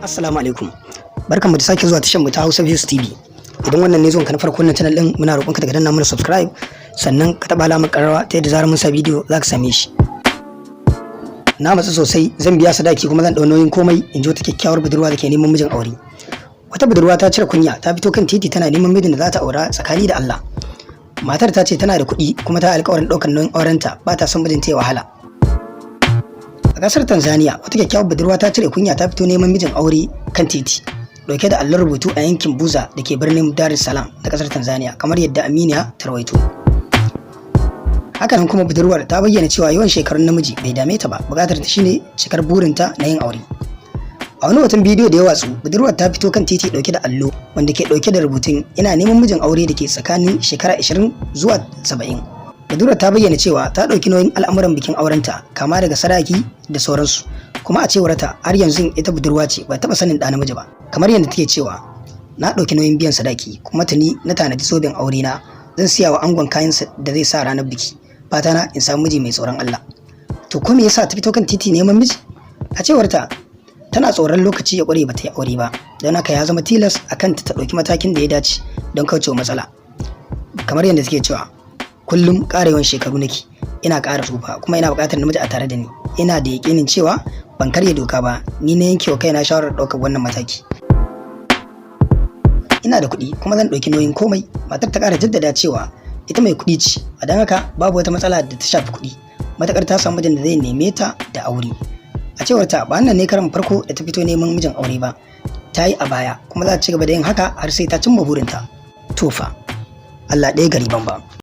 Assalamu alaikum. Barkanmu da sake zuwa tashar mu ta Hausa Views TV. Idan wannan ne zuwanka na farko wannan channel din, muna roƙonka da ka danna mana subscribe, sannan ka taɓa alamar ƙararrawa ta yadda zarar mun sa bidiyo za ka same shi. Na matsu sosai, zan biya sadaki kuma zan ɗau nauyin komai, in ji wata kyakkyawar budurwa da ke neman mijin aure. Wata budurwa ta cire kunya ta fito kan titi tana neman mijin da za ta aura tsakani da Allah. Matar ta ce tana da kuɗi kuma ta alƙawarin ɗaukar nauyin aurenta, ba ta son mijinta ya wahala. A kasar Tanzania, wata kyakkyawar budurwa ta cire kunya ta fito neman mijin aure kan titi, dauke da allon rubutu a yankin Buza da ke birnin Dar es Salaam na kasar Tanzania, kamar yadda Aminiya ta rawaito. Hakanan kuma budurwar ta bayyana cewa yawan shekarun namiji bai dame ta ba, bukatar ta shine cikar burinta na yin aure. A wani hoton bidiyo da ya watsu, budurwar ta fito kan titi dauke da allo wanda ke dauke da rubutun "Ina neman mijin aure da ke tsakanin shekara 20 zuwa 70". Budurwar ta bayyana cewa ta ɗauki nauyin al'amuran bikin aurenta, kama daga sadaki da sauransu. Kuma a cewar ta, har yanzu ita budurwa ce, ba taɓa sanin ɗa namiji ba. Kamar yadda take cewa, "Na ɗauki nauyin biyan sadaki kuma tuni na tanadi zoben aure na, zan siya wa angon kayan da zai sa ranar biki. Fata na in samu miji mai tsoron Allah." To ko me yasa ta fito kan titi neman miji? A cewar ta, tana tsoron lokaci ya ƙware ba ta yi aure ba, don haka ya zama tilas a kanta ta ɗauki matakin da ya dace don kaucewa matsala. Kamar yadda take cewa, "Kullum ƙara yawan shekaru nake, ina ƙara tsufa kuma ina buƙatar namiji a tare da ni. Ina da yaƙinin cewa ban karya doka ba, ni na yanke wa kaina shawarar ɗaukar wannan mataki. Ina da kuɗi kuma zan ɗauki nauyin komai." Matar ta ƙara jaddada cewa ita mai kuɗi ce, a don haka babu wata matsala da ta shafi kuɗi, matuƙar ta samu mijin da zai neme ta da aure. A cewar ta, ba wannan ne karan farko da ta fito neman mijin aure ba, ta yi a baya kuma za ta ci gaba da yin haka har sai ta cimma burinta. To fa, Allah ɗaya gari banban.